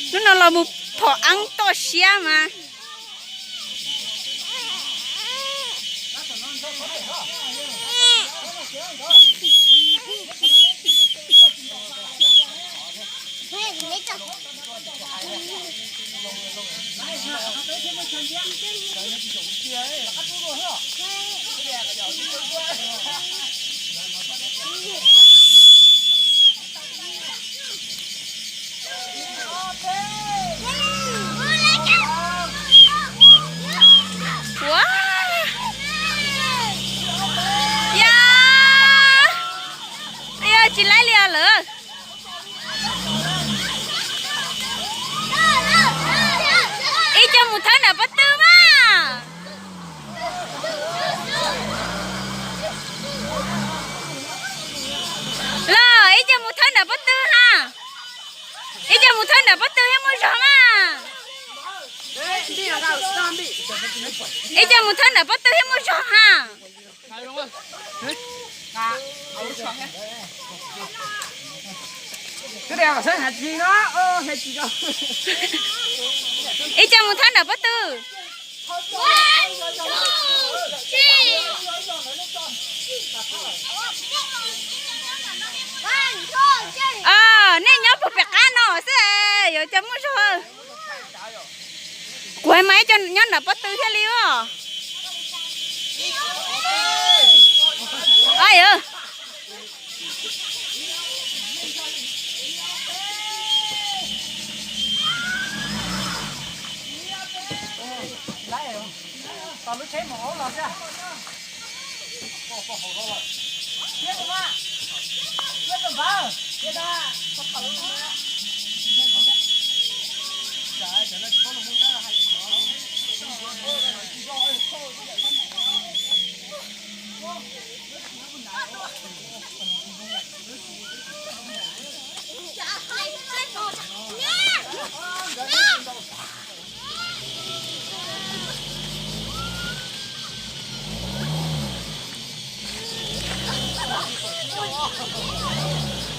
Hnub no los mus phom eeb toj siab mas. Ua, yog, yog tsis laib li os lawm. Ib co mus thawb nram pob tw mas. Los ib co mus thawb nram pob tw ha. Ib co mus thawb nram pob tw thiab muaj zog mas. Ib co mus thawb nram pob tw thiab muaj zog ha. Ib co mus thawb nram pob tw. Nej nyob puag pem qab no xwb, yuav cov muaj zog. Kuv hais mas ib co nyob nram pob tw thiaj li os.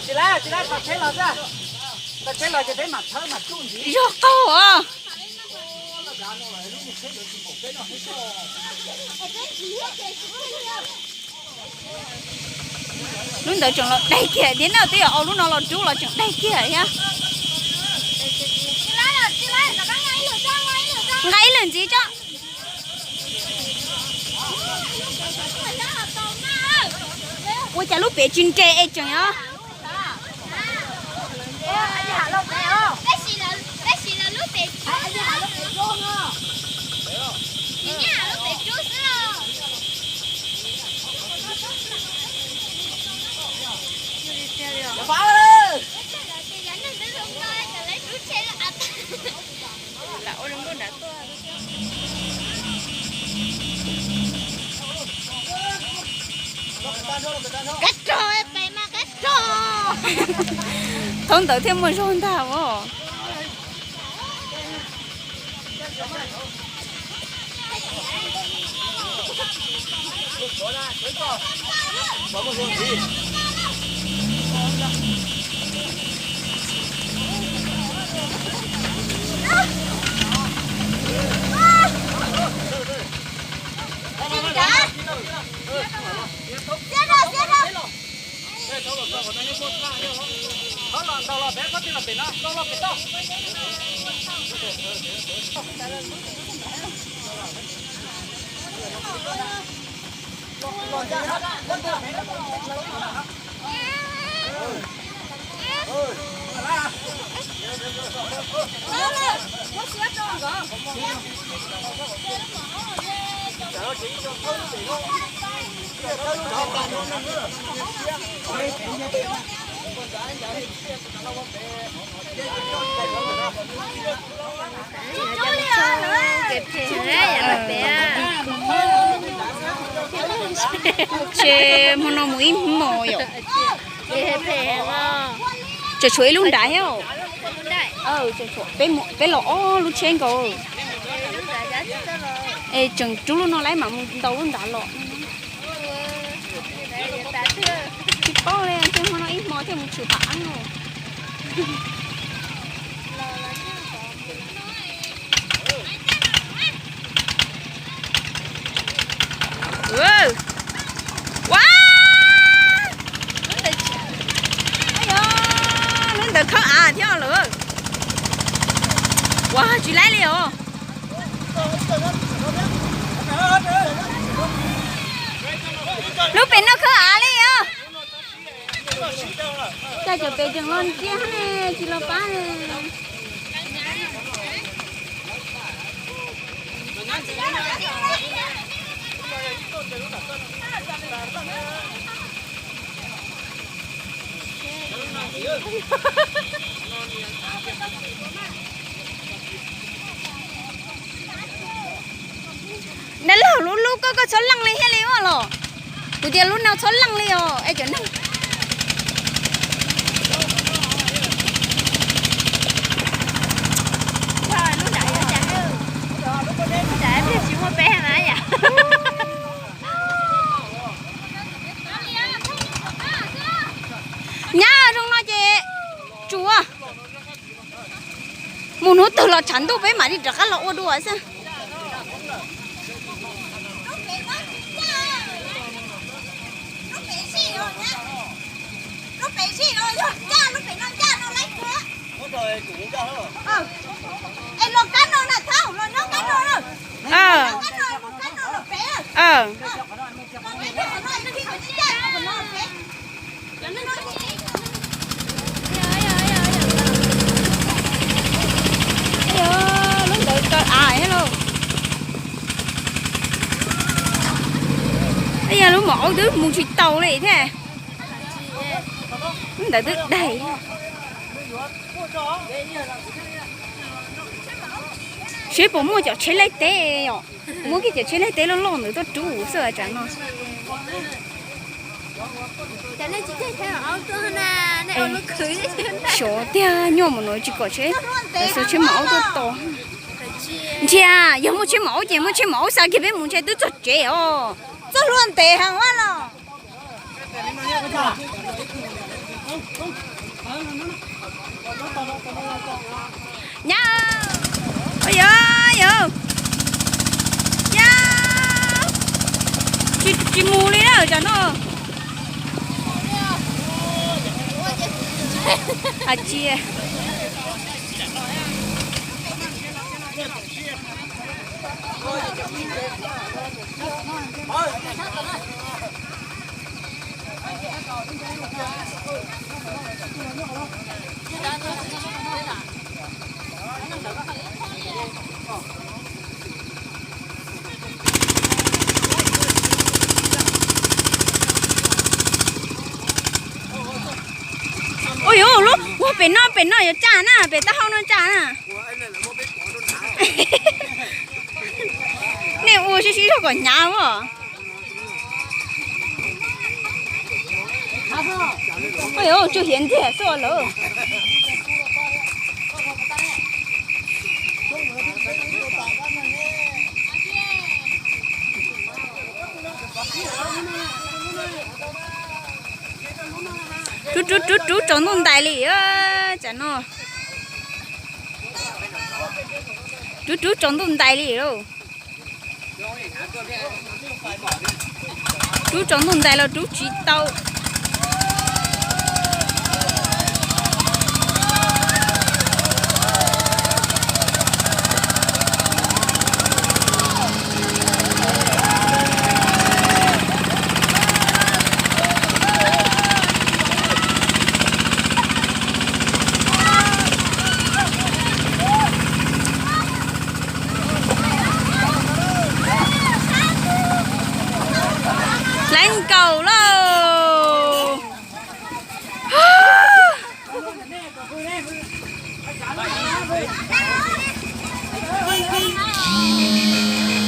Tsis laib, tsis laib, tau tsheb los xwb. Tau tsheb los ces peb mam thawb mam tsuj ntxiv. Yog qaug os. Lub ntawd tseem los daig kiag thiab na, twb yog au lub no los rub los tseem daig kiag thiab. Nqa ib lwm ntxiv tso. Ua cas lub pem tsis nres es tseem yog. Kab rog, pem mas kab rog. Thaub ntawd thiaj muaj zog ntag os. Ces hmo no mus ib hmos yom. Tseem tshuav ib lub nrad thiab. Peb los ob lub tsheb nkaus. Es tseem rub lub no lawm mam mus ntaus lub nrad los. Tsis paub li, ces hmo no ib hmo thiaj mus tshwm pam eeb os. Ua, lub ntawd khawb av thiab lawm. Ua, tsis laib li os. Lub pem no khawb av li os. Cas cov pem tseem los ntsia ne, tsis los pab ne. Dab laug, lub lub koj koj txhob leej li thiaj li ua los. Kuv tias lub no txhob leej li os es cov neeg. Tsis muaj peb na yom. Nyab, zoo no ces tsuav. Mus hnub twg los tshav ntuj peb mam li rov qab los ua dua xwb. Lub ntawd kaw av thiab lauj. Yog lub maum aub twb mus tsis tau li thiab. Lub ntawd twb daig. Seb puas muaj cov tsheb laij teb os. Muab kiag cov tsheb laij teb loj loj ntawd tuaj rub xwb tsam no. Xyov tiag, nyuaj mus no tsis kom tsheb, txhua tsheb maum aub tuaj tos. Ntshai, yog muaj tsheb maum aub ces muaj tsheb maum aub xa kiag peb mus ntshai twb txog tsev os. Txoj hlua ntev heev no. Nyab, yog, yog, nyab, tsis mus li na tsam no. Hais tsis Ua yuav lub ua pem no, pem no yuav tsa na, pem taub hau no tsa na. Nej ua sib sib zog kom hnyav as. Tsuas hiav ntxiag xwb lawm. Rub rub rub rub tsaus ntuj ntais li, tsam no. Rub rub tsaus ntuj ntais li lauj. Rub tsaus ntuj ntais los rub tsis tau.